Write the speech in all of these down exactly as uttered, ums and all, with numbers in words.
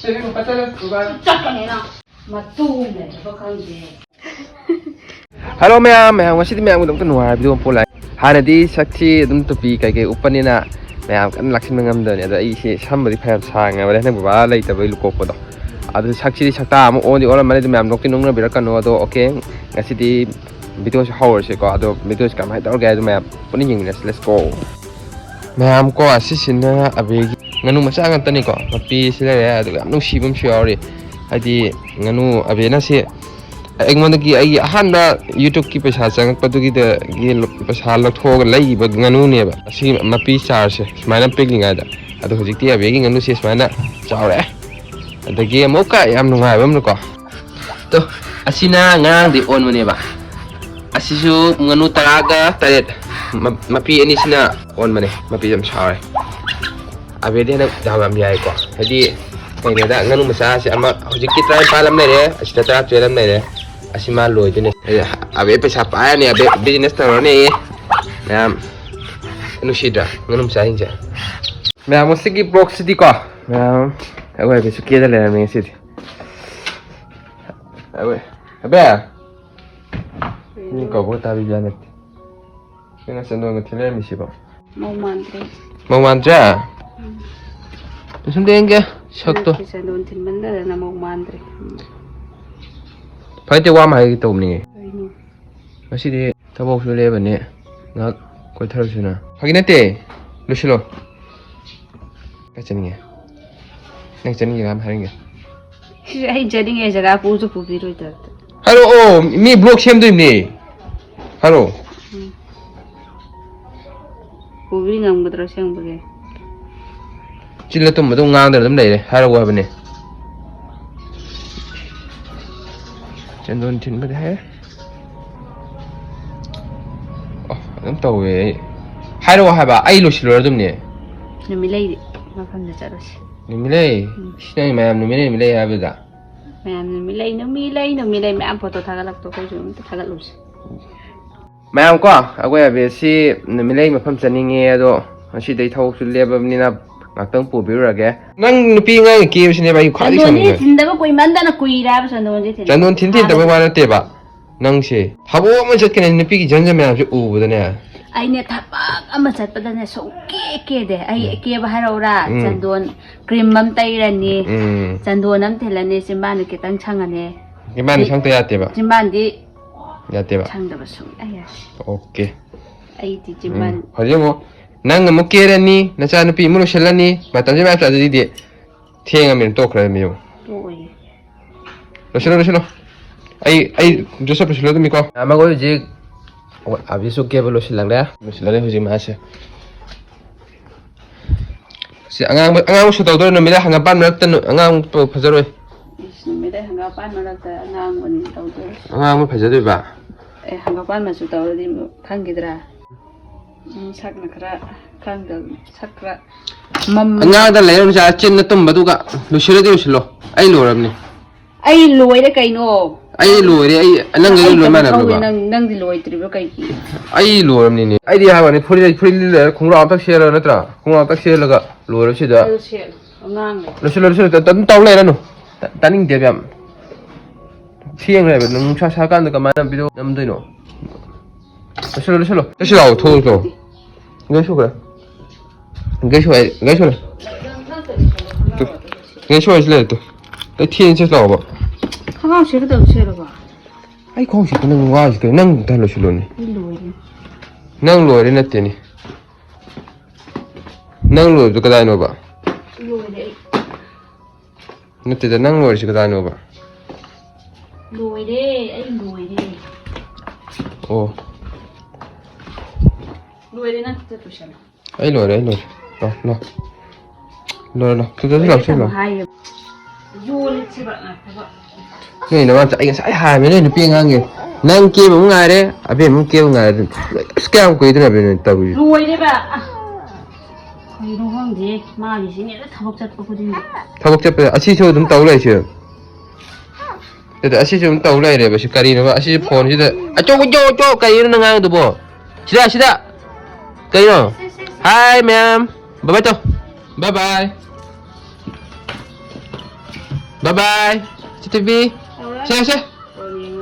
ꯆꯠꯄꯅꯤꯅ ꯃꯇꯨ ꯂꯩꯔꯕ ꯈꯪꯗꯦ꯫ ꯍꯜꯂꯣ ꯃꯌꯥꯝ, ꯃꯌꯥꯝ ꯉꯁꯤꯗꯤ ꯃꯌꯥꯝꯒꯤꯗꯃꯛꯇ ꯅꯨꯡꯉꯥꯏꯕ ꯚꯤꯗꯤꯑꯣ ꯑꯃ ꯄꯨꯔ ꯂꯥꯛꯑꯦ꯫ ꯍꯥꯟꯅꯗꯤ ꯁꯛꯁꯤ ꯑꯗꯨꯝ ꯇꯨꯄꯤ ꯀꯩꯀꯩ ꯎꯞꯄꯅꯤꯅ ꯃꯌꯥꯝ ꯀꯟꯅ ꯂꯥꯛꯁꯤꯟꯕ ꯉꯝꯗꯕꯅꯤ꯫ ꯑꯗꯣ ꯑꯩꯁꯦ ꯁꯝꯕꯨꯗꯤ ꯐꯅꯌꯥꯝ ꯁꯥꯡꯉꯕꯅꯦ, ꯍꯟꯗꯛ ꯕꯕꯥ ꯂꯩꯇꯕꯩ ꯂꯨꯀꯣꯛꯄꯗꯣ꯫ ꯑꯗꯨ ꯁꯛꯁꯤꯗꯤ ꯁꯛꯇꯥ ꯑꯃ ꯑꯣꯟꯗꯤ ꯑꯣꯜꯂꯝꯃꯅꯤ꯫ ꯑꯗꯨ ꯃꯌꯥꯝ ꯅꯣꯛꯇꯤ ꯅꯣꯛꯅꯕꯤꯔꯛꯀꯅꯨ꯫ ꯑꯗꯣ ꯑꯣꯀꯦ, ꯉꯁꯤꯗꯤ ꯚꯤꯗꯤꯑꯣꯁꯦ ꯍꯧꯔꯁꯤꯀꯣ꯫ ꯑꯗꯣ ꯚꯤꯗꯤꯑꯣꯁꯦ ꯀꯃꯥꯏꯅ ꯇꯧꯔꯒꯦ ꯍꯥꯏꯗꯣ ꯃꯌꯥꯝ ꯄꯨꯟꯅ ꯌꯦꯡꯃꯤꯟꯅꯁꯤ꯫ Let's go꯫ ꯃꯌꯥꯝ ꯀꯣ, ꯑꯁꯤꯁꯤꯅ ꯑꯕꯦꯒꯤ ꯉꯥꯅꯨ ꯃꯆꯥ ꯉꯥꯛꯇꯅꯤꯀꯣ꯫ ꯃꯄꯤꯁꯤ ꯂꯩꯔꯦ, ꯑꯗꯨꯒ ꯌꯥꯝ ꯅꯨꯡꯁꯤꯕ ꯑꯃꯁꯨ ꯌꯥꯎꯔꯤ꯫ ꯍꯥꯏꯗꯤ ꯉꯥꯅꯨ ꯑꯕꯦꯅ ꯁꯤ ꯑꯩꯉꯣꯟꯗꯒꯤ ꯑꯩꯒꯤ ꯑꯍꯥꯟꯕ YouTube-ꯀꯤ ꯄꯩꯁꯥ ꯆꯪꯉꯛꯄꯗꯨꯒꯤꯗꯒꯤ ꯄꯩꯁꯥ ꯂꯧꯊꯣꯛꯑꯒ ꯂꯩꯈꯤꯕ ꯉꯥꯅꯨꯅꯦꯕ꯫ ꯑꯁꯤ ꯃꯄꯤ ꯆꯥꯔꯁꯦ ꯁꯨꯃꯥꯏꯅ ꯄꯤꯛꯂꯤꯉꯩꯗ꯫ ꯑꯗꯣ ꯍꯧꯖꯤꯛꯇꯤ ꯑꯕꯦꯒꯤ ꯉꯥꯅꯨꯁꯦ ꯁꯨꯃꯥꯏꯅ ꯆꯥꯎꯔꯛꯑꯦ꯫ ꯑꯗꯒꯤ ꯑꯃꯨꯛꯀ ꯌꯥꯝ ꯅꯨꯡꯉꯥꯏꯕ ꯑꯃꯅꯀꯣ, ꯇꯣ, ꯑꯁꯤꯅ ꯉꯔꯥꯡꯗꯤ ꯑꯣꯟꯕꯅꯦꯕ꯫ ꯑꯁꯤꯁꯨ ꯉꯥꯅꯨ ꯇꯔꯥꯒ ꯇꯔꯦꯠ, ꯃ-, ꯃꯄꯤ ꯑꯅꯤꯁꯤꯅ ꯑꯣꯟꯕꯅꯦ꯫ ꯃꯄꯤ ꯌꯥꯝ ꯁꯥꯎꯔꯦ꯫ ꯑꯕꯦꯗꯤ ꯍꯟꯗꯛ ꯗꯥꯎ ꯌꯥꯝ ꯌꯥꯏꯀꯣ꯫ ꯍꯥꯏꯗꯤ ꯀꯩꯅꯣꯗ ꯉꯥꯅꯨ ꯃꯆꯥꯁꯦ ꯑꯃ ꯍꯧꯖꯤꯛꯀꯤ ꯇꯔꯥꯅꯤꯄꯥꯜ ꯑꯃ ꯂꯩꯔꯦ, ꯑꯁꯤꯗ ꯇꯔꯥꯇꯔꯦꯠ ꯑꯃ ꯂꯩꯔꯦ꯫ ꯑꯁꯤ ꯃꯥ ꯂꯣꯏꯗꯣꯏꯅꯦ꯫ ꯑꯕꯦ ꯄꯩꯁꯥ ꯄꯥꯏꯔꯅꯤ, ꯑꯕꯦ business ꯇꯧꯔꯅꯤ꯫ ꯃꯌꯥꯝ ꯅꯨꯡꯁꯤꯗ꯭ꯔꯥ ꯉꯥꯅꯨ ꯃꯆꯥꯁꯤꯡꯁꯦ? ꯃꯌꯥꯝ ꯉꯁꯤꯒꯤ vlog-ꯁꯤꯗꯤꯀꯣ, ꯃꯌꯥꯝ ꯑꯩꯈꯣꯏ ꯑꯕꯦꯁꯨ ꯀꯦꯗ ꯂꯩꯔꯝꯃꯦ ꯉꯁꯤꯗꯤ꯫ ꯑꯕꯦ, ꯑꯕꯦ! ꯃꯤ ꯀꯧꯕꯒ ꯇꯥꯕꯤꯕ ꯅꯠꯇꯦ꯫ ꯅꯪ ꯆꯟꯗꯣꯟꯒ ꯊꯤꯜ ꯂꯩꯔꯝꯃꯤꯁꯤꯕꯣ? ꯃꯧ ꯃꯥꯟꯗ꯭ꯔꯦ꯫ ꯃꯧ ꯃꯥꯟꯗ꯭ꯔꯦ? ꯎꯝ꯫ ꯁꯨꯝ ꯌꯦꯡꯒꯦ, ꯁꯛꯇꯣ꯫ ꯅꯪꯒꯤ ꯆꯟꯗꯣꯟ ꯊꯤꯟꯃꯟꯗꯗꯅ ꯃꯧ ꯃꯥꯟꯗ꯭ꯔꯦ꯫ ꯎꯝ꯫ ꯐꯔꯦ, ꯋꯥ ꯑꯃ ꯍꯥꯏꯒꯦ ꯇꯧꯕꯅꯤꯅꯦ꯫ ꯀꯩꯅꯣ? ꯉꯁꯤꯗꯤ ꯊꯕꯛꯁꯨ ꯂꯦꯞꯄꯅꯤ, ꯉꯥꯏꯍꯥꯛ ꯀꯣꯏꯊꯔꯨꯁꯤꯅ꯫ ꯐꯥꯒꯤ ꯅꯠꯇꯦ, ꯂꯣꯏꯁꯤꯜꯂꯣ꯫ ꯀꯥꯏ ꯆꯠꯅꯤꯡꯉꯦ? ꯅꯪ ꯆꯠꯅꯤꯡꯉꯦ ꯍꯥꯏꯔꯝꯒꯦ꯫ ꯁꯤꯁꯦ ꯑꯩ ꯆꯠꯅꯤꯡꯉꯦ ꯖꯒꯥ ꯄꯨꯁꯨ ꯄꯨꯕꯤꯔꯣꯏꯗꯕꯗ꯫ ꯍꯥꯏꯔꯛꯑꯣ, ꯃꯤ vlog ꯁꯦꯝꯗꯣꯏꯅꯦ꯫ ꯍꯥꯏꯔꯛꯑꯣ꯫ ꯎꯝ꯫ ꯄꯨꯕꯤ ꯉꯝꯒꯗ꯭ꯔꯣ ꯑꯁꯦꯡꯕꯒꯤ? ꯆꯤꯜꯂ ꯇꯨꯝꯕ ꯑꯗꯨꯝ ꯉꯥꯡꯗꯅ ꯑꯗꯨꯝ ꯂꯩꯔꯦ, ꯍꯥꯏꯔꯛꯑꯣ ꯍꯥꯏꯕꯅꯦ꯫ ꯆꯟꯗꯣꯟ ꯊꯤꯟꯕꯗꯤ ꯍꯥꯏꯔꯦ꯫ ꯑꯣ, ꯑꯗꯨꯝ ꯇꯧꯋꯦ ꯑꯩ꯫ ꯍꯥꯏꯔꯛꯑꯣ ꯍꯥꯏꯕ, ꯑꯩ ꯂꯣꯏꯁꯤꯜꯂꯨꯔ ꯑꯗꯨꯝꯅꯦ꯫ ꯅꯨꯃꯤꯠꯂꯩ ꯃꯐꯝꯗ ꯆꯠꯂꯨꯁꯤ꯫ ꯅꯨꯃꯤꯠꯂꯩ? ꯎꯝ꯫ ꯏꯁ, ꯅꯪ ꯃꯌꯥꯝ ꯅꯨꯃꯤꯠꯂꯩ, ꯅꯨꯃꯤꯠꯂꯩ ꯍꯥꯏꯕꯗ꯫ ꯃꯌꯥꯝ ꯅꯨꯃꯤꯠꯂꯩ, ꯅꯨꯃꯤꯠꯂꯩ, ꯅꯨꯃꯤꯠꯂꯩ ꯃꯌꯥꯝ ꯐꯣꯇꯣ ꯊꯥꯒꯠꯂꯛꯇꯣ ꯑꯩꯈꯣꯏꯁꯨ ꯑꯝꯇ ꯊꯥꯒꯠꯂꯨꯁꯤ꯫ ꯃꯌꯥꯝ ꯀꯣ, ꯑꯩꯈꯣꯏ ꯑꯕꯦꯁꯤ ꯅꯨꯃꯤꯠꯂꯩ ꯃꯐꯝ ꯆꯠꯅꯤꯡꯉꯦ, ꯑꯗꯣ ꯉꯁꯤꯗꯩ ꯊꯕꯛꯁꯨ ꯂꯦꯞꯄꯕꯅꯤꯅ ꯉꯥꯛꯇꯪ ꯄꯨꯕꯤꯔꯨꯔꯒꯦ꯫ ꯅꯪ ꯅꯨꯄꯤ ꯑꯉꯥꯡꯒꯤ ꯀꯦꯕꯁꯤꯅꯦꯕ ꯑꯩ ꯈ꯭ꯋꯥꯏꯗꯒꯤ ꯆꯟꯗꯣꯟꯗꯤ ꯁꯥꯎꯅꯤꯡꯉꯦ꯫ ꯊꯤꯟꯗꯕ ꯀꯨꯏꯃꯟꯗꯅ ꯀꯨꯏꯔꯦ ꯍꯥꯏꯕ ꯆꯟꯗꯣꯟꯁꯦ ꯊꯤꯟ-, ꯆꯟꯗꯣꯟ ꯊꯤꯟ ꯊꯤꯟꯗꯕ ꯍꯥꯟꯅ ꯋꯥ ꯅꯠꯇꯦꯕ꯫ ꯅꯪꯁꯦ ꯊꯕꯛ ꯑꯃ ꯆꯠꯀꯅꯤ, ꯅꯨꯄꯤꯒꯤ ꯖꯟꯖ ꯃꯌꯥꯝꯁꯦ ꯎꯕꯗꯅꯦ꯫ ꯑꯩꯅꯦ ꯊꯕꯛ ꯑꯃ ꯆꯠꯄꯗꯅꯦ ꯁꯨꯡꯀꯦ ꯀꯦꯗꯦ꯫ ꯑꯩ ꯎꯝ꯫ ꯀꯦꯕ ꯍꯥꯏꯔꯛꯎꯔꯥ? ꯎꯝ꯫ ꯆꯟꯗꯣꯟ ꯀ꯭ꯔꯤꯝ ꯑꯃ ꯇꯩꯔꯅꯤ, ꯎꯝ꯫ ꯆꯟꯗꯣꯟ ꯑꯃ ꯊꯤꯜꯂꯅꯤ, ꯆꯤꯝꯕꯥꯟꯗ ꯈꯤꯇꯪ ꯁꯪꯉꯅꯤ꯫ ꯆꯤꯝꯕꯥꯟꯗꯤ ꯁꯪꯇ ꯌꯥꯗꯦꯕ? ꯆꯤꯝꯕꯥꯟꯗꯤ ꯌꯥꯗꯦꯕ? ꯁꯪꯗꯕ ꯁꯨꯡꯌꯥ ꯌꯥꯗꯦ꯫ ꯑꯣꯀꯦ꯫ ꯑꯩꯗꯤ ꯎꯝ꯫ ꯆꯤꯝꯕꯥꯟ ꯍꯧꯖꯤꯛ ꯑꯃꯨꯛ ꯅꯪ ꯑꯃꯨꯛ ꯀꯦꯔꯅꯤ, ꯅꯆꯥꯅꯨꯄꯤ ꯑꯃꯨꯛ ꯂꯣꯏꯁꯤꯜꯂꯅꯤ, ꯃꯇꯝꯁꯦ ꯃꯌꯥꯝ ꯆꯠꯂꯗꯤ ꯊꯦꯡꯉꯃꯤꯅ ꯇꯣꯛꯈ꯭ꯔꯃꯤ ꯌꯦꯡꯉꯨ꯫ ꯇꯣꯛꯑꯣꯏꯌꯦ꯫ ꯂꯣꯏꯁꯤꯜꯂꯣ, ꯂꯣꯏꯁꯤꯜꯂꯣ꯫ ꯑꯩ, ꯑꯩ ꯖꯣꯁꯦꯞ ꯂꯣꯏꯁꯤꯜꯂꯣ ꯑꯗꯨꯝ ꯀꯣ꯫ ꯌꯥꯝꯃꯒ ꯍꯧꯖꯤꯛ ꯑꯕꯤꯁꯨ ꯀꯦꯕ ꯂꯣꯏꯁꯤꯜꯂꯛꯂꯦ꯫ ꯂꯣꯏꯁꯤꯜꯂꯛꯂꯦ ꯍꯧꯖꯤꯛ ꯃꯥꯁꯦ꯫ ꯁꯤ ꯑꯉꯥꯡꯕ, ꯑꯉꯥꯡꯕꯁꯨ ꯇꯧꯗꯣꯏꯔꯣ? ꯅꯨꯃꯤꯗꯥꯡ ꯍꯪꯒꯥꯝꯄꯥꯟ ꯃꯔꯛꯇ ꯅꯨ-, ꯑꯉꯥꯡꯕ ꯐꯖꯔꯣꯏ꯫ ꯏꯁ, ꯅꯨꯃꯤꯗꯥꯡ ꯍꯪꯒꯥꯝꯄꯥꯟ ꯃꯔꯛꯇ ꯑꯉꯥꯡꯕꯅꯤ ꯇꯧꯗꯣꯏꯁꯦ꯫ ꯑꯉꯥꯡꯕ ꯐꯖꯗꯣꯏꯕ? ꯑꯦ, ꯍꯪꯒꯥꯝꯄꯥꯟ ꯃꯆꯨ ꯇꯧꯔꯗꯤ ꯈꯪꯈꯤꯗ꯭ꯔꯥ? ꯎꯝ, ꯁꯛꯅ ꯈꯔ ꯈꯪꯗꯕ, ꯁꯛ ꯈꯔ ꯃꯝ-, ꯑꯉꯥꯡꯗ ꯂꯩꯔꯝꯁꯦ, ꯆꯤꯟꯅ ꯇꯨꯝꯕꯗꯨꯒ꯫ ꯂꯣꯏꯁꯤꯜꯂꯗꯤ ꯂꯣꯏꯁꯤꯜꯂꯣ, ꯑꯩ ꯂꯣꯏꯔꯕꯅꯤ꯫ ꯑꯩ ꯂꯣꯏꯔꯦ ꯀꯩꯅꯣ꯫ ꯑꯩ ꯂꯣꯏꯔꯦ, ꯑꯩ, ꯅꯪꯒ ꯑꯩ ꯂꯣꯏ ꯀꯩꯅꯣ ꯃꯥꯟꯅꯕ꯭ꯔꯕ? ꯇꯧꯋꯦ, ꯅꯪ, ꯅꯪꯗꯤ ꯂꯣꯏꯗ꯭ꯔꯤꯕ ꯀꯩꯒꯤ? ꯑꯩ ꯂꯣꯏꯔꯕꯅꯤꯅꯦ꯫ ꯑꯩꯗꯤ ꯍꯥꯏꯕꯅꯤ, ꯐꯨꯔꯤꯠ, ꯐꯨꯔꯤꯠ ꯂꯤꯠ ꯂꯩꯔ ꯈꯣꯡꯒ꯭ꯔꯥꯎ ꯑꯝꯇ ꯁꯦꯠꯂꯣ ꯅꯠꯇ꯭ꯔꯥ? ꯈꯣꯡꯒ꯭ꯔꯥꯎ ꯑꯝꯇ ꯁꯦꯠꯂꯒ ꯂꯣꯏꯔꯣ ꯁꯤꯗ꯫ ꯑꯗꯨ ꯁꯦꯠꯂꯣ, ꯑꯉꯥꯡ ꯂꯩ꯫ ꯂꯣꯏꯁꯤꯜꯂꯣ, ꯂꯣꯏꯁꯤꯜꯂꯣ, ꯑꯗꯨꯝ ꯇꯧ ꯂꯩꯔꯅꯨ꯫ ꯇꯥ-, ꯇꯥꯅꯤꯡꯗꯦꯕ ꯌꯥꯝ꯫ ꯊꯦꯡꯈ꯭ꯔꯦꯕ, ꯅꯨꯡꯁꯥ ꯁꯥꯀꯥꯟꯗ ꯀꯃꯥꯏꯅ ꯚꯤꯗꯤꯑꯣ ꯅꯝꯗꯣꯏꯅꯣ? ꯂꯣꯏꯁꯤꯜꯂꯣ, ꯂꯣꯏꯁꯤꯜꯂꯣ꯫ ꯆꯠꯁꯤ ꯂꯥꯛꯑꯣ, ꯊꯣꯛꯎꯁꯤ ꯂꯥꯛꯑꯣ꯫ ꯒꯥꯔꯤ ꯁꯨꯈ꯭ꯔꯦ꯫ ꯒꯥꯔꯤ ꯁꯨ-, ꯒꯥꯔꯤ ꯁꯨꯔꯦ꯫ ꯇꯨ, ꯒꯥꯔꯤ ꯁꯨꯔꯦ, ꯁꯤ ꯂꯩꯔꯦ, ꯇꯨ꯫ ꯑꯩ ꯊꯦꯡꯅ ꯆꯠꯁꯤ ꯂꯥꯛꯑꯣꯕ꯫ ꯈꯣꯡꯒ꯭ꯔꯥꯎ ꯁꯦꯠꯀꯗꯕ ꯁꯦꯠꯂꯕ? ꯑꯩ ꯈꯣꯡ ꯁꯦꯠꯄ ꯅꯪ ꯋꯥꯁꯤ ꯀꯩꯅꯣ? ꯅꯪ ꯑꯝꯇ ꯂꯣꯏꯁꯤꯜꯂꯣꯅꯦ꯫ ꯑꯩ ꯂꯣꯏꯔꯦ꯫ ꯅꯪ ꯂꯣꯏꯔꯦ ꯅꯠꯇꯦꯅꯦ꯫ ꯅꯪ ꯂꯣꯏꯕꯗꯣ ꯀꯗꯥꯏꯅꯣꯕ? ꯂꯣꯏꯔꯦ ꯑꯩ꯫ ꯅꯠꯇꯦꯗ, ꯅꯪ ꯂꯣꯏꯔꯤꯁꯤ ꯀꯗꯥꯏꯅꯣꯕ? ꯂꯣꯏꯔꯦ, ꯑꯩ ꯂꯣꯏꯔꯦ꯫ ꯑꯣ꯫ ꯂꯣꯏꯔꯦ, ꯅꯪ ꯆꯠꯄꯁꯦ꯫ ꯑꯩ ꯂꯣꯏꯔꯦ, ꯑꯩ ꯂꯣꯏꯔꯦ꯫ ꯂꯥꯎ, ꯂꯥꯎ꯫ ꯂꯣꯏꯔꯦ, ꯂꯥꯎ꯫ ꯇꯨ, ꯇꯨ, ꯂꯥꯎ, ꯁꯤ ꯂꯥꯎ꯫ ꯍꯥꯏꯌꯦ꯫ ꯌꯣꯜꯂꯁꯤꯕ, ꯉꯥꯏꯈꯣꯕ꯫ ꯅꯣꯏ ꯅꯃꯥ ꯃꯆꯥ, ꯑꯩ ꯉꯁꯥꯏ ꯍꯥꯏꯕꯅꯦ, ꯅꯣꯏ ꯅꯨꯄꯤ ꯑꯉꯥꯡꯒꯤ꯫ ꯅꯪ ꯀꯦꯕ ꯑꯃꯨꯛ ꯉꯥꯏꯔꯦ, ꯑꯕꯦꯝ ꯑꯃꯨꯛ ꯀꯦꯕ ꯉꯥꯏꯔꯦ꯫ ꯑꯁ, ꯀꯌꯥꯝ ꯀꯨꯏꯗꯣꯏꯅꯣ ꯍꯥꯏꯕꯅꯣ ꯇꯧꯔꯤꯁꯦ? ꯂꯣꯏꯔꯦꯕ꯫ ꯑꯁ, ꯀꯩꯅꯣ ꯈꯪꯗꯦ, ꯃꯥꯒꯤꯁꯤꯅꯦ ꯊꯕꯛ ꯆꯠꯄ ꯈꯨꯗꯤꯡꯒꯤ꯫ ꯊꯕꯛ ꯆꯠꯄ, ꯑꯁꯤꯁꯨ ꯑꯗꯨꯝ ꯇꯧ ꯂꯩꯁꯦ꯫ ꯑꯗꯨꯗ ꯑꯁꯤꯁꯨ ꯑꯗꯨꯝ ꯇꯧ ꯂꯩꯔꯦꯕ꯫ ꯁꯤ ꯀꯔꯤꯅꯣꯕ? ꯑꯁꯤꯁꯨ ꯐꯣꯟꯁꯤꯗ, ꯑꯆꯧ, ꯑꯆꯧ, ꯑꯆꯧ, ꯀꯔꯤꯅꯣ ꯅꯪ ꯉꯥꯡꯉꯤꯗꯨꯕꯣ? ꯁꯤꯗ, ꯁꯤꯗ꯫ ꯀꯩꯅꯣ? ꯁꯦ, ꯁꯦ, ꯁꯦ꯫ Hi, ma'am. Bye bye ꯇꯧ꯫ Bye bye. Bye bye. ꯆꯤꯇꯨꯕꯤ꯫ ꯁꯦ, ꯁꯦ꯫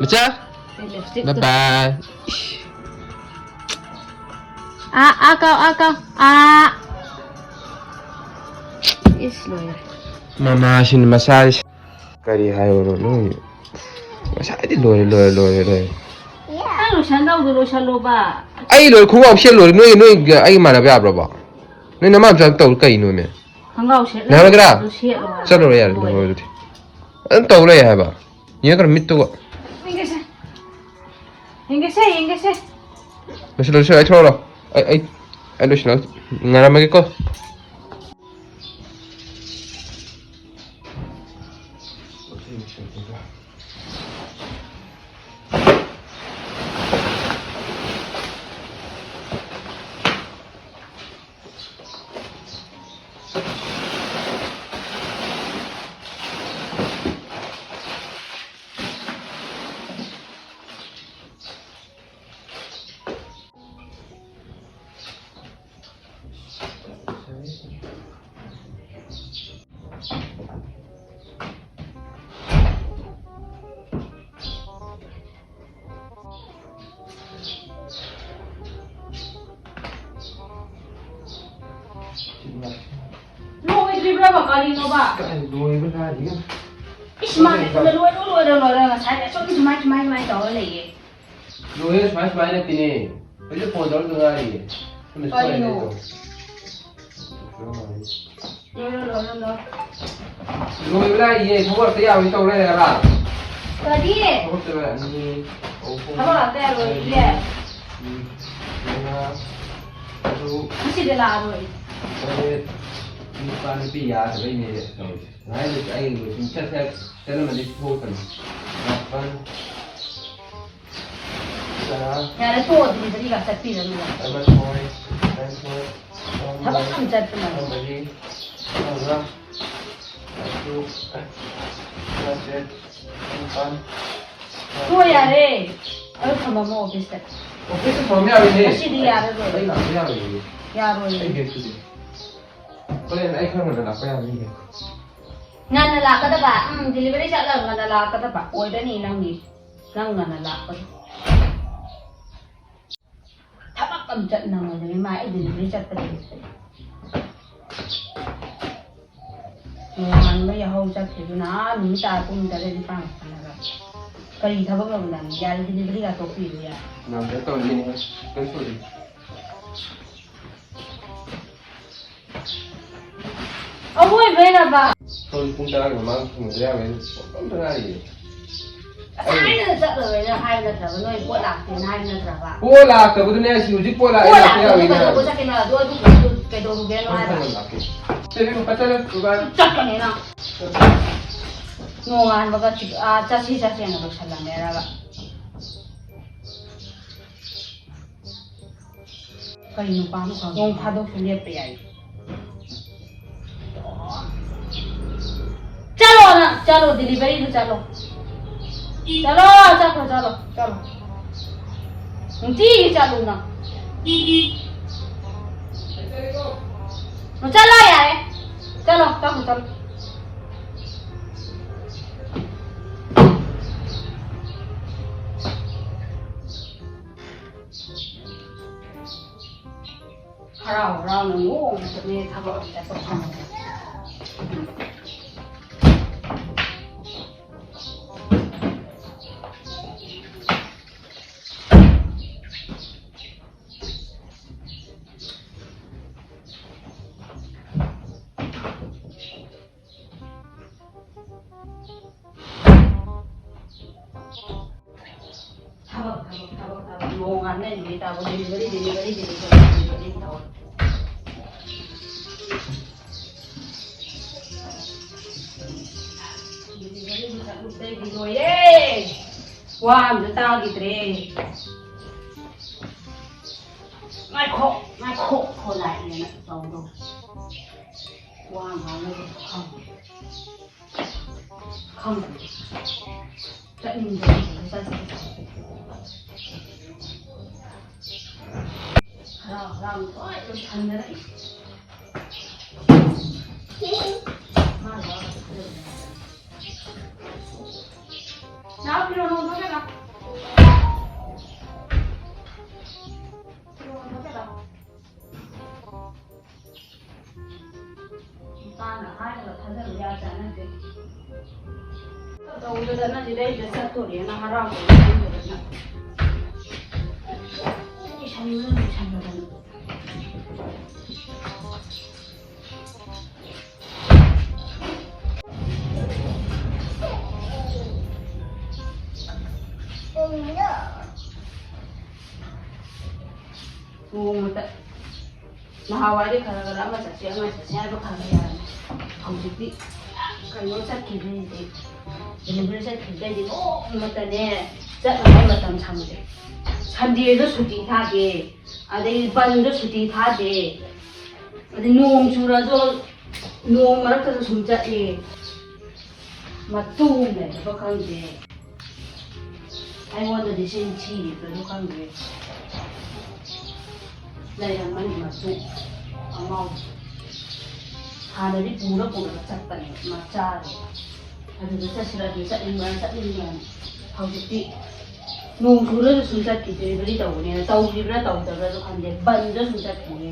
ꯃꯆꯥ꯫ ꯕꯥꯏ ꯕꯥꯏ꯫ ꯑꯥ, ꯑꯥ, ꯀꯥꯎ, ꯑꯥ, ꯀꯥꯎ, ꯑꯥ꯫ ꯏꯁ, ꯂꯣꯏꯔꯦ꯫ ꯃꯃꯥꯁꯤꯅ ꯃꯆꯥꯁꯤ꯫ ꯀꯔꯤ ꯍꯥꯏꯕꯅꯣ ꯅꯣꯏ? ꯉꯁꯥꯏꯗꯤ ꯂꯣꯏꯔꯦ, ꯂꯣꯏꯔꯦ, ꯂꯣꯏꯔꯦ, ꯂꯣꯏꯔꯦ꯫ ꯅꯪ ꯂꯣꯏꯁꯟꯗꯧꯗꯣ ꯂꯣꯏꯁꯜꯂꯣꯕ꯫ ꯑꯩ ꯂꯣꯏꯔꯦ, ꯈꯣꯡꯒ꯭ꯔꯥꯎ ꯁꯦꯠ ꯂꯣꯏꯔꯦ꯫ ꯅꯣꯏ, ꯅꯣꯏ ꯑꯩꯒ ꯃꯥꯟꯅꯕ ꯌꯥꯕ꯭ꯔꯕ? ꯅꯣꯏ ꯅꯃꯥ ꯃꯆꯥ ꯇꯧꯔꯤ ꯀꯩꯅꯣꯃꯦ? ꯈꯣꯡꯒ꯭ꯔꯥꯎ ꯁꯦꯠꯂ ꯂꯩꯍꯧꯔꯒꯦꯔꯥ? ꯑꯗꯨ ꯁꯦꯠꯂꯣ ꯍꯥꯏꯕ꯫ ꯆꯠꯂꯨꯔꯣ ꯌꯥꯔꯦ, ꯂꯣꯏꯔꯦ꯫ ꯂꯣꯏꯔꯦ ꯑꯗꯨꯗꯤ꯫ ꯑꯗꯨꯝ ꯇꯧ ꯂꯩ ꯍꯥꯏꯕ꯫ ꯌꯦꯡꯈ꯭ꯔ ꯃꯤꯠꯇꯨꯒ꯫ ꯌꯦꯡꯒꯦꯁꯦ꯫ ꯌꯦꯡꯒꯦꯁꯦ, ꯌꯦꯡꯒꯦꯁꯦ꯫ ꯂꯣꯏꯁꯤꯜꯂꯣ, ꯂꯣꯏꯁꯤꯜꯂꯣ, ꯑꯩ ꯊꯣꯛꯑꯔꯣ꯫ ꯑꯩ, ꯑꯩ, ꯑꯩ ꯂꯣꯏꯁꯤꯜꯂꯣ꯫ ꯉꯥꯏꯔꯝꯃꯒꯦꯀꯣ꯫ ꯂꯣꯏꯗ꯭ꯔꯤꯕ꯭ꯔꯕ ꯀꯔꯤꯅꯣꯕ? ꯀꯥꯏ ꯂꯣꯏꯕ ꯀꯥꯏꯗꯒꯤ? ꯏꯁ, ꯃꯥꯗꯤ ꯂꯣꯏꯔꯣ, ꯂꯣꯏꯔꯣ, ꯂꯣꯏꯔꯣ, ꯉꯁꯥꯏꯗꯩ ꯁꯨꯝ ꯁꯨꯃꯥꯏ, ꯁꯨꯃꯥꯏ, ꯁꯨꯃꯥꯏ ꯇꯧꯔ ꯂꯩꯌꯦ꯫ ꯂꯣꯏꯔꯦ, ꯁꯨꯃꯥꯏ, ꯁꯨꯃꯥꯏ ꯅꯠꯇꯦꯅꯦ꯫ ꯍꯧꯖꯤꯛ ꯐꯣꯟ ꯇꯧꯔꯛꯇ ꯉꯥꯏꯔꯤꯌꯦ꯫ ꯁꯨꯝ ꯁꯨꯃꯥꯏ ꯀꯔꯤꯅꯣ? ꯂꯩꯗꯣ꯫ ꯂꯣꯏꯔꯣ, ꯂꯣꯏꯔꯣ, ꯂꯣꯏꯔꯣ꯫ ꯂꯣꯏꯕ ꯂꯥꯏꯔꯤꯌꯦ, ꯊꯕꯛ ꯑꯝꯇ ꯌꯥꯔꯣꯏ ꯇꯧ ꯂꯩꯔꯦꯕ꯫ ꯀꯔꯤ? ꯊꯕꯛ ꯇꯧꯔꯦ, ꯑꯅꯤ, ꯑꯍꯨꯝ, ꯊꯕꯛ ꯑꯝꯇ ꯌꯥꯔꯣꯏꯌꯦ꯫ ꯃꯔꯤ, ꯃꯉꯥ, ꯇꯔꯨꯛ, ꯉꯁꯤꯗꯤ ꯂꯥꯛꯑꯔꯣꯏ꯫ ꯇꯔꯦꯠ, ꯅꯤꯄꯥꯜ, ꯅꯨꯄꯤ ꯌꯥꯗꯕꯩꯅꯦ ꯇꯧꯔꯤꯁꯦ꯫ ꯉꯁꯥꯏꯗꯩ ꯑꯩ ꯂꯣꯏꯁꯤꯟ ꯁꯠ ꯁꯠ ꯆꯠꯂꯝꯃꯗꯤ ꯊꯣꯛꯀꯅꯤ꯫ ꯃꯥꯄꯜ, ꯇꯔꯥ꯫ ꯌꯥꯔꯦ, ꯇꯣꯛꯑꯣ, ꯑꯗꯨꯝ ꯃꯔꯤꯒ ꯆꯠꯄꯤꯔꯅꯨ꯫ ꯇꯔꯥꯃꯥꯊꯣꯏ, ꯇꯔꯥꯅꯤꯊꯣꯏ, ꯊꯕꯛ ꯌꯥꯝ ꯆꯠꯄꯅꯦ꯫ ꯇꯔꯥꯃꯔꯤ, ꯇꯔꯥꯃꯉꯥ, ꯇꯔꯥꯇꯔꯨꯛ, ꯇꯔꯥꯇꯔꯦꯠ, ꯇꯔꯥꯅꯤꯄꯥꯜ, ꯇꯣꯛꯑꯣ, ꯌꯥꯔꯦ꯫ ꯑꯗꯨ ꯊꯝꯃꯝꯃꯣ ꯑꯣꯐꯤꯁꯇ꯫ ꯑꯣꯐꯤꯁꯇ ꯊꯝꯃꯝ ꯌꯥꯔꯣꯏꯍꯦ꯫ ꯉꯁꯤꯗꯤ ꯌꯥꯔꯔꯣꯏ꯫ ꯑꯩ ꯂꯥꯛꯄ ꯌꯥꯔꯣꯏꯍꯦ꯫ ꯌꯥꯔꯣꯏꯌꯦ꯫ ꯑꯩ ꯕꯦꯒꯇꯨꯗꯤ꯫ ꯍꯣꯔꯦꯟ ꯑꯩ ꯈꯔ ꯉꯟꯅ ꯂꯥꯛꯄ ꯌꯥꯕ꯭ꯔꯥ ꯌꯦꯡꯒꯦ꯫ ꯉꯟꯅ ꯂꯥꯛꯀꯗꯕ? ꯎꯝ, delivery ꯆꯠꯂꯒ ꯉꯟꯅ ꯂꯥꯛꯀꯗꯕ ꯑꯣꯏꯔꯅꯤ ꯅꯪꯒꯤ, ꯅꯪ ꯉꯟꯅ ꯂꯥꯛꯄꯗꯣ꯫ ꯊꯕꯛ ꯑꯃ ꯆꯠ ꯅꯪꯉꯣꯏꯗꯕ ꯏꯃꯥ, ꯑꯩ delivery ꯆꯠꯄꯗꯨ꯫ ꯅꯣꯡꯉꯥꯟꯕ ꯌꯥꯍꯧ ꯆꯠꯈꯤꯗꯨꯅ ꯑꯥ ꯅꯨꯃꯤꯠ ꯇꯥꯔ ꯄꯨꯡ ꯇꯔꯦꯠ ꯅꯤꯄꯥꯟ ꯈꯛꯇꯅꯦꯕ꯫ ꯀꯔꯤ ꯊꯕꯛ ꯂꯩꯕ ꯅꯪ? ꯌꯥꯔꯦ, delivery ꯒ ꯇꯣꯛꯄꯤꯔꯣ ꯌꯥꯔꯦ꯫ ꯅꯪ ꯀꯩꯅꯣ ꯇꯧꯔꯤꯅꯦ, ꯀꯩꯅꯣ ꯇꯧꯔꯤ꯫ ꯑꯋꯣꯏꯕꯩꯔꯕ? ꯁꯣꯝ ꯄꯨꯡ ꯇꯔꯥꯒꯤ ꯃꯃꯥꯡ ꯊꯨꯡꯕꯗ ꯌꯥꯔꯣꯏ, ꯑꯝꯇ ꯉꯥꯏꯔꯤꯌꯦ꯫ ꯑꯁ, ꯑꯩ ꯍꯥꯏꯅ ꯆꯠꯂꯔꯣꯏꯅ ꯍꯥꯏꯕ ꯅꯠꯇ꯭ꯔꯕ? ꯅꯣꯏ ꯄꯣꯠ ꯂꯥꯛꯇꯦꯅ ꯍꯥꯏꯕ ꯅꯠꯇ꯭ꯔꯕ? ꯄꯣꯠ ꯂꯥꯛꯇꯕꯗꯨꯅꯦ ꯑꯩꯁꯦ ꯍꯧꯖꯤꯛ ꯄꯣꯠ ꯂꯥꯛꯑꯦ, ꯄꯣꯠ ꯂꯥꯛꯄ ꯂꯥꯛꯇꯦ ꯌꯥꯔꯣꯏꯅ ꯀꯩꯗꯧꯕ ꯍꯥꯏꯕ꯫ ꯆꯠꯀꯦꯅꯣ? ꯑꯗꯨ, ꯑꯗꯨ, ꯑꯗꯨ ꯀꯩꯗꯧꯔꯨꯒꯦꯅꯣ ꯍꯥꯏꯕ? ꯁꯦ, ꯏꯕꯦꯝꯃ, ꯐꯠ ꯆꯠꯂꯨ, ꯕꯥꯏ꯫ ꯆꯠꯀꯅꯤ ꯅꯪ꯫ ꯅꯣꯡꯉꯥꯟꯕꯒ ꯆꯠ-, ꯑꯥ, ꯆꯠꯁꯤ ꯆꯠꯁꯦꯅ ꯂꯣꯏꯁꯜꯂꯝꯃꯦꯔꯒ꯫ ꯀꯩ ꯅꯨꯄꯥꯅꯣ ꯈꯪꯗꯦ꯫ ꯅꯣꯡ ꯐꯥꯗꯣꯛꯁꯨ ꯂꯦꯞꯄ ꯌꯥꯏ꯫ ꯆꯠꯂꯣ ꯅꯪ, ꯆꯠꯂꯣ, delivery ꯗꯨ ꯆꯠꯂꯣ꯫ ꯆꯠꯂꯣ, ꯆꯠꯈ꯭ꯔꯣ, ꯆꯠꯂꯣ, ꯆꯠꯂꯣ꯫ ꯅꯨꯡꯇꯤꯒꯤ ꯆꯠꯂꯨ ꯅꯪ꯫ ꯆꯠꯂꯣ ꯌꯥꯔꯦ꯫ ꯆꯠꯂꯣ, ꯆꯠꯈ꯭ꯔꯣ, ꯆꯠꯂꯣ꯫ ꯍꯔꯥꯎ ꯍꯔꯥꯎꯅ ꯅꯣꯡꯃ ꯆꯠꯅꯤ ꯊꯕꯛ ꯑꯃ ꯆꯠꯄ ꯐꯪꯉꯦ꯫ ꯊꯕꯛ, ꯊꯕꯛ, ꯊꯕꯛ, ꯊꯕꯛ꯫ ꯅꯣꯡꯉꯥꯟꯕꯗꯩ ꯅꯨꯃꯤꯠ ꯇꯥꯕ delivery, delivery, delivery, delivery ꯇꯧꯔꯦ꯫ Delivery ꯗꯨ ꯆꯠꯂꯨꯕꯗꯩꯗꯤ ꯂꯣꯏꯔꯦ꯫ ꯋꯥ ꯑꯝꯇ ꯇꯥꯈꯤꯗ꯭ꯔꯦ꯫ ꯉꯥꯏꯈꯣ, ꯉꯥꯏꯈꯣ, ꯐꯣꯟ ꯂꯥꯛꯑꯦꯅ ꯇꯧꯗꯧ꯫ ꯋꯥ ꯉꯥꯡꯅꯕ ꯈꯪꯗꯦ꯫ ꯈꯪꯗꯦ꯫ ꯆꯠꯅꯤꯡꯗꯦ, ꯆꯠꯅꯤꯡꯗꯦ꯫ ꯍꯔꯥꯎ ꯍꯔꯥꯎ ꯂꯣꯏ ꯂꯣꯏꯁꯟꯅꯔꯛꯏ꯫ ꯅꯥꯎ, ꯐꯤꯔꯣꯜ ꯍꯣꯡꯗꯣꯛꯀꯦ ꯂꯥꯎ꯫ ꯐꯤꯔꯣꯜ ꯍꯣꯡꯗꯣꯛꯀꯦ ꯂꯥꯎ꯫ ꯅꯨꯄꯥꯅ ꯍꯥꯏꯔꯒ ꯊꯥꯖꯕ ꯌꯥꯕ ꯖꯥꯠ ꯅꯠꯇꯦ꯫ ꯇꯧꯗꯅ ꯁꯤꯗꯩꯗ ꯆꯠꯇꯣꯔꯦꯅ ꯍꯔꯥꯎꯗꯅ ꯈꯪꯗꯗꯅ꯫ ꯂꯣꯏꯁꯟꯕꯗ ꯂꯣꯏꯁꯟꯕꯗꯅ꯫ ꯅꯣꯡꯃꯇ ꯅꯍꯥꯟꯋꯥꯏꯗꯤ ꯈꯔ ꯈꯔ ꯑꯃ ꯆꯠꯁꯤ, ꯑꯃ ꯆꯠꯁꯤ ꯍꯥꯏꯕ ꯈꯔ ꯈꯔ ꯌꯥꯔꯝꯃꯤ꯫ ꯍꯧꯖꯤꯛꯇꯤ ꯀꯩꯅꯣ ꯆꯠꯈꯤꯕꯗꯩꯗꯤ, delivery ꯆꯠꯈꯤꯕꯗꯩꯗꯤ ꯅꯣꯡꯃꯇꯅꯦ ꯆꯠꯅꯉꯥꯏ ꯃꯇꯝ ꯁꯪꯗꯦ꯫ Sundayꯗ ꯁꯨꯇꯤ ꯊꯥꯗꯦ, ꯑꯗꯩ ꯕꯟꯗ ꯁꯨꯇꯤ ꯊꯥꯗꯦ, ꯑꯗꯩ ꯅꯣꯡ ꯆꯨꯔꯁꯨ ꯅꯣꯡ ꯃꯔꯛꯇꯁꯨ ꯁꯨꯝ ꯆꯠꯂꯤ꯫ ꯃꯇꯨ ꯂꯩꯔꯕ ꯈꯪꯗꯦ꯫ ꯑꯩꯉꯣꯟꯗꯗꯤ ꯆꯤꯟ ꯊꯤꯔꯤꯕ꯭ꯔꯥꯁꯨ ꯈꯪꯗꯦ꯫ ꯂꯩꯔꯝꯃꯅꯤ ꯃꯇꯨ ꯑꯉꯥꯎꯕꯤ꯫ ꯍꯥꯟꯅꯗꯤ ꯄꯨꯔ ꯄꯨꯔꯒ ꯆꯠꯄꯅꯦ ꯃꯆꯥꯗꯣ꯫ ꯑꯗꯨꯗ ꯆꯠꯁꯤꯔ ꯑꯗꯨ ꯆꯠꯅꯤꯡꯕ꯭ꯔꯥ ꯆꯠꯅꯤꯡꯕ꯭ꯔꯥ꯫ ꯍꯧꯖꯤꯛꯇꯤ ꯅꯣꯡ ꯆꯨꯔꯁꯨ ꯁꯨꯝ ꯆꯠꯈꯤ, delivery ꯇꯧꯕꯅꯦꯅ ꯇꯧꯔꯤꯕ꯭ꯔꯥ ꯇꯧꯗꯕ꯭ꯔꯥꯁꯨ ꯈꯪꯗꯦ, ꯕꯟꯗ ꯁꯨꯝ ꯆꯠꯈꯤꯅꯦ꯫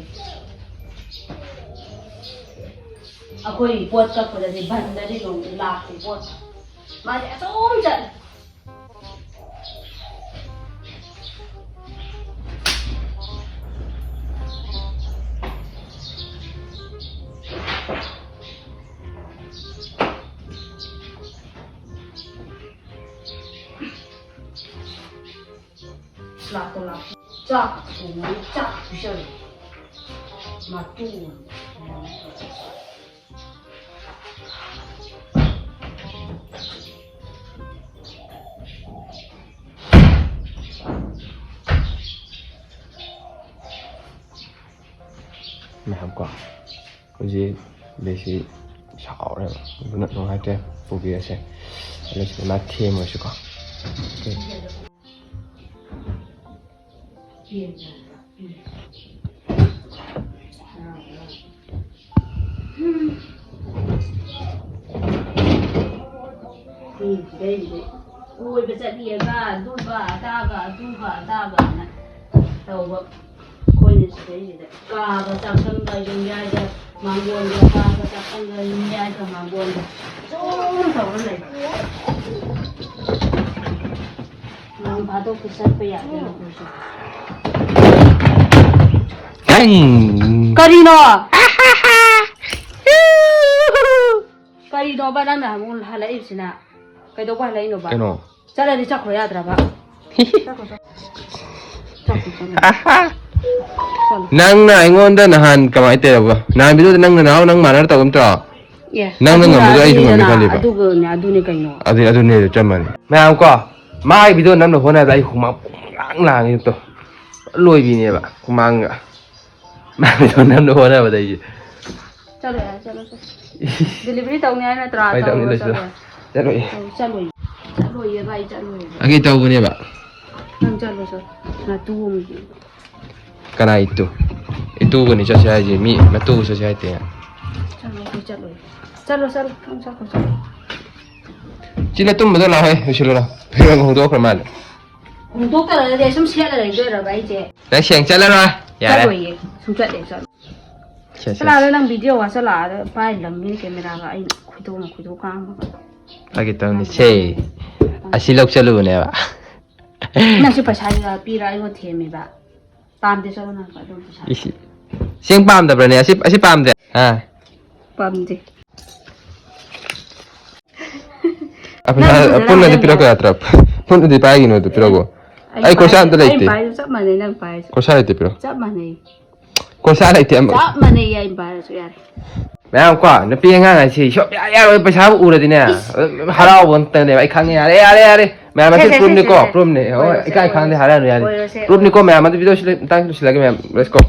ꯑꯩꯈꯣꯏ ꯄꯣꯠ ꯀꯛꯄꯗꯗꯤ ꯕꯟꯗꯗꯤ ꯅꯣꯡꯃ ꯂꯥꯛꯇꯦ ꯄꯣꯠ꯫ ꯃꯥꯗꯤ ꯑꯗꯨꯝ ꯆꯠꯂꯤ꯫ ꯂꯥꯛꯇ ꯂꯥꯛꯇ ꯆꯥꯛ ꯊꯣꯡꯉꯤ, ꯆꯥꯛ ꯄꯤꯖꯔꯤ꯫ ꯃꯇꯨ꯫ ꯃꯌꯥꯝ ꯀꯣ, ꯍꯧꯖꯤꯛ ꯕꯦꯁꯤ ꯁꯥꯎꯔꯦꯕ, ꯑꯗꯨꯅ ꯅꯨꯡꯉꯥꯏꯇ꯭ꯔꯦ, ꯄꯨꯕꯤꯔꯁꯦ꯫ ꯑꯗꯨ ꯁꯤꯗ ꯃꯥ ꯊꯦꯝꯃꯁꯤꯀꯣ꯫ ꯃꯤ ꯁꯤꯗꯩꯁꯤꯗ ꯀꯣꯏꯕ ꯆꯠꯂꯤꯑꯕ, ꯑꯗꯨꯕ ꯑꯗꯥꯕ, ꯑꯗꯨꯕ ꯑꯗꯥꯕꯅ ꯇꯧꯕ꯫ ꯑꯩꯈꯣꯏꯅ ꯁꯤꯗꯩꯁꯤꯗ ꯀꯥꯕ ꯆꯥꯛꯁꯪꯗ, ꯌꯨꯝꯌꯥꯏꯗ, ꯃꯥꯡꯒꯣꯟꯗ, ꯀꯥꯕ ꯆꯥꯛꯁꯪꯗ, ꯌꯨꯝꯌꯥꯏꯗ, ꯃꯥꯡꯒꯣꯟꯗ ꯁꯨꯝ ꯇꯧꯔ ꯂꯩ꯫ ꯅꯣꯡ ꯐꯥꯗꯣꯛꯇꯤ ꯆꯠꯄ ꯌꯥꯗꯦ ꯑꯩꯈꯣꯏꯁꯨ꯫ ꯀꯔꯤꯅꯣ? ꯀꯔꯤꯅꯣꯕ ꯅꯪꯅ ꯑꯃꯨꯛ ꯍꯜꯂꯛꯏꯕꯁꯤꯅ? ꯀꯩꯗꯧꯕ ꯍꯜꯂꯛꯏꯅꯣꯕ? ꯀꯩꯅꯣ? ꯆꯠꯂꯗꯤ ꯆꯠꯈ꯭ꯔꯣ ꯌꯥꯗ꯭ꯔꯕ? ꯆꯠꯈ꯭ꯔꯣ, ꯆꯠꯈ꯭ꯔꯣ꯫ ꯆꯠꯂꯣ꯫ ꯅꯪꯅ ꯑꯩꯉꯣꯟꯗ ꯅꯍꯥꯟ ꯀꯃꯥꯏꯅ ꯇꯧꯔꯕ? ꯅꯍꯥꯟ ꯚꯤꯗꯤꯑꯣꯗ ꯅꯪꯅ ꯅꯍꯥꯟ ꯅꯪ ꯃꯥꯟꯅꯔ ꯇꯧꯒꯨꯝ ꯇꯧꯔꯣ? ꯑꯦ, ꯅꯪꯅ ꯑꯗꯨꯅ ꯉꯝꯕꯗꯣ ꯑꯩꯁꯨ ꯉꯝꯃꯤ ꯑꯗꯨꯅꯤꯗꯅ, ꯈꯜꯂꯤꯕ꯫ ꯑꯗꯨꯒꯅꯦ, ꯑꯗꯨꯅꯦ ꯀꯩꯅꯣ? ꯑꯗꯨ, ꯑꯗꯨꯅꯦ, ꯑꯗꯨ ꯆꯞ ꯃꯥꯟꯅꯩ꯫ ꯃꯌꯥꯝ ꯀꯣ, ꯃꯥꯒꯤ ꯚꯤꯗꯤꯑꯣ ꯅꯝꯅꯕ ꯍꯣꯠꯅꯕꯗ ꯑꯩ ꯍꯨꯃꯥꯡ ꯄꯨꯡꯂꯥꯡ ꯂꯥꯡꯉꯤ ꯇꯣ꯫ ꯂꯣꯏꯕꯤꯅꯦꯕ ꯍꯨꯃꯥꯡꯒ꯫ ꯃꯥꯒꯤ ꯚꯤꯗꯤꯑꯣ ꯅꯝꯅꯕ ꯍꯣꯠꯅꯕꯗ ꯑꯩꯁꯦ꯫ ꯆꯠꯂꯣ ꯌꯥꯔꯦ, ꯆꯠꯂꯣ, ꯆꯠꯂꯣ꯫ ꯗꯦꯂꯤꯚꯔꯤ ꯇꯧꯅꯤ ꯍꯥꯏ ꯅꯠꯇ꯭ꯔꯥ? ꯐꯥꯒꯤ ꯇꯧꯅꯤ, ꯇꯧꯔꯣ, ꯂꯣꯏꯁꯤꯜꯂꯣ꯫ ꯆꯠꯂꯣ ꯌꯥꯔꯦ꯫ ꯆꯠꯂꯣꯏꯌꯦ꯫ ꯑꯧ, ꯆꯠꯂꯣꯏꯌꯦ꯫ ꯆꯠꯂꯣꯏꯌꯦꯕ, ꯑꯩ ꯆꯠꯂꯣꯏꯌꯦꯕ꯫ ꯐꯥꯒꯤ ꯇꯧꯕꯅꯦꯕ꯫ ꯅꯪ ꯆꯠꯂꯣ, ꯆꯠꯂꯣ꯫ ꯅꯇꯨ ꯑꯃꯒꯤ꯫ ꯀꯅꯥ ꯏꯇꯨ? ꯏꯇꯨꯒꯅꯤ ꯆꯠꯁꯦ ꯍꯥꯏꯁꯦ, ꯃꯤ ꯃꯇꯨꯒ ꯆꯠꯁꯦ ꯍꯥꯏꯇꯦ꯫ ꯆꯠꯂꯣ, ꯑꯩꯈꯣꯏ ꯆꯠꯂꯣꯏ꯫ ꯆꯠꯂꯣ, ꯆꯠꯂꯣ, ꯅꯪ ꯆꯠꯈ꯭ꯔꯣ, ꯆꯠꯂꯣ꯫ ꯁꯤ ꯅꯇꯨꯝꯕꯗꯣ ꯂꯥꯛꯑꯣꯍꯦ, ꯂꯣꯏꯁꯤꯜꯂꯣ ꯂꯥꯎ꯫ ꯐꯤꯔꯣꯜ ꯍꯣꯡꯗꯣꯛꯈ꯭ꯔ ꯃꯥꯜꯂꯦ꯫ ꯍꯣꯡꯗꯣꯛꯇꯅ ꯅꯠꯇꯦ, ꯁꯨꯝ ꯁꯦꯠꯂ ꯂꯩꯗꯣꯏꯔꯕ ꯑꯩꯁꯦ? ꯅꯪ ꯁꯦꯡ ꯆꯠꯂꯔꯣꯏ? ꯌꯥꯔꯦ꯫ ꯆꯠꯂꯣꯏꯌꯦ, ꯁꯨꯡꯆꯠ ꯍꯦꯛ ꯆꯠꯂꯣꯏ꯫ ꯁꯦ, ꯁꯦ, ꯆꯠꯂꯣ ꯑꯥꯗ, ꯁꯦ꯫ ꯅꯪ ꯚꯤꯗꯤꯑꯣ ꯋꯥ ꯆꯠꯂꯣ ꯑꯥꯗ ꯄꯥꯏ ꯂꯪꯉꯤꯅꯦ ꯀꯦꯃꯦꯔꯥꯒ, ꯑꯩ ꯈꯣꯏꯗꯧꯅ ꯈꯣꯏꯗꯧ ꯀꯥꯡꯕꯒ꯫ ꯐꯥꯒꯤ ꯇꯧꯅꯤ, ꯁꯦ꯫ ꯑꯁꯤ ꯂꯧ ꯆꯠꯂꯨꯕꯅꯦꯕ꯫ ꯅꯪꯁꯨ ꯄꯩꯁꯥ ꯄꯤꯔ ꯑꯩꯉꯣꯟꯗ ꯊꯦꯝꯃꯤꯕ꯫ ꯄꯥꯝꯗꯦ, ꯆꯠꯂꯣ ꯅꯪ ꯑꯗꯨꯝ ꯄꯩꯁꯥ꯫ ꯏꯁ꯫ ꯁꯦꯡ ꯄꯥꯝꯗꯕ꯭ꯔꯅꯦ? ꯑꯁꯤ, ꯑꯁꯤ ꯄꯥꯝꯗꯦ? ꯑꯥ꯫ ꯄꯥꯝꯗꯦ꯫ ꯑ, ꯄꯩꯁꯥ ꯅꯪ ꯐꯖꯅ ꯄꯨꯟꯅꯗꯤ ꯍꯥꯏꯔꯝꯃꯦ ꯄꯤꯔꯛꯄ ꯍꯥꯏꯕ꯫ ꯌꯥꯗ꯭ꯔꯥ? ꯄꯨꯟꯅꯗꯤ ꯄꯥꯏꯒꯤꯅꯣ ꯑꯗꯨ ꯄꯤꯔꯛꯑꯣ꯫ ꯑꯩ ꯑꯩ ꯈꯣꯔꯁꯥ ꯄꯥꯏꯁꯦ, ꯑꯝꯇ ꯑꯩ ꯂꯩꯇꯦ꯫ ꯄꯥꯏꯁꯨ ꯆꯞ ꯃꯥꯟꯅꯩ ꯅꯪ ꯄꯥꯏꯁꯨ꯫ ꯈꯣꯔꯁꯥ ꯂꯩꯇꯦ ꯄꯤꯔꯛꯑꯣ꯫ ꯆꯞ ꯃꯥꯟꯅꯩ꯫ ꯈꯣꯔꯁꯥ ꯂꯩꯇꯦ ꯑꯃ꯫ ꯆꯞ ꯃꯥꯟꯅꯩ ꯑꯩ ꯄꯥꯏꯔꯁꯨ ꯌꯥꯔꯦ꯫ ꯃꯌꯥꯝ ꯀꯣ, ꯅꯨꯄꯤ ꯑꯉꯥꯡ ꯍꯥꯏꯁꯤ ꯁꯨꯡꯌꯥ ꯌꯥꯔꯣꯏ, ꯄꯩꯁꯥꯕꯨ ꯎꯔꯗꯤꯅꯦ, ꯏꯁ꯫ ꯑꯗꯨꯝ ꯍꯔꯥꯎꯕ ꯉꯥꯛꯇꯅꯦꯕ꯫ ꯑꯩ ꯈꯪꯉꯦ, ꯌꯥꯔꯦ, ꯌꯥꯔꯦ, ꯌꯥꯔꯦ꯫ ꯃꯌꯥꯝ ꯁꯦ, ꯑꯁꯤ ꯁꯦ, ꯁꯦ, ꯄ꯭ꯔꯨꯞꯅꯤꯀꯣ, ꯁꯦ, ꯁꯦ꯫ ꯄ꯭ꯔꯨꯞꯅꯦ꯫ ꯍꯣꯏ, ꯑꯣꯏꯔꯣꯏꯁꯦ, ꯏꯀꯥꯏ ꯈꯪꯗꯦ, ꯑꯣꯏꯔꯣꯏꯁꯦ꯫ ꯍꯥꯏꯔꯛꯑꯅꯨ, ꯌꯥꯔꯦ꯫ ꯑꯣꯏꯔꯣꯏꯁꯦ, ꯄ꯭ꯔꯨꯞꯅꯤꯀꯣ ꯑꯣꯏꯔꯣꯏꯁꯦ꯫ ꯃꯌꯥꯝ, ꯑꯗꯨ ꯚꯤꯗꯤꯑꯣꯁꯤ ꯂꯣꯏ-, ꯃꯇꯥꯡꯁꯤ ꯂꯣꯏꯁꯤꯜꯂꯒꯦ ꯃꯌꯥꯝ꯫ Let's go꯫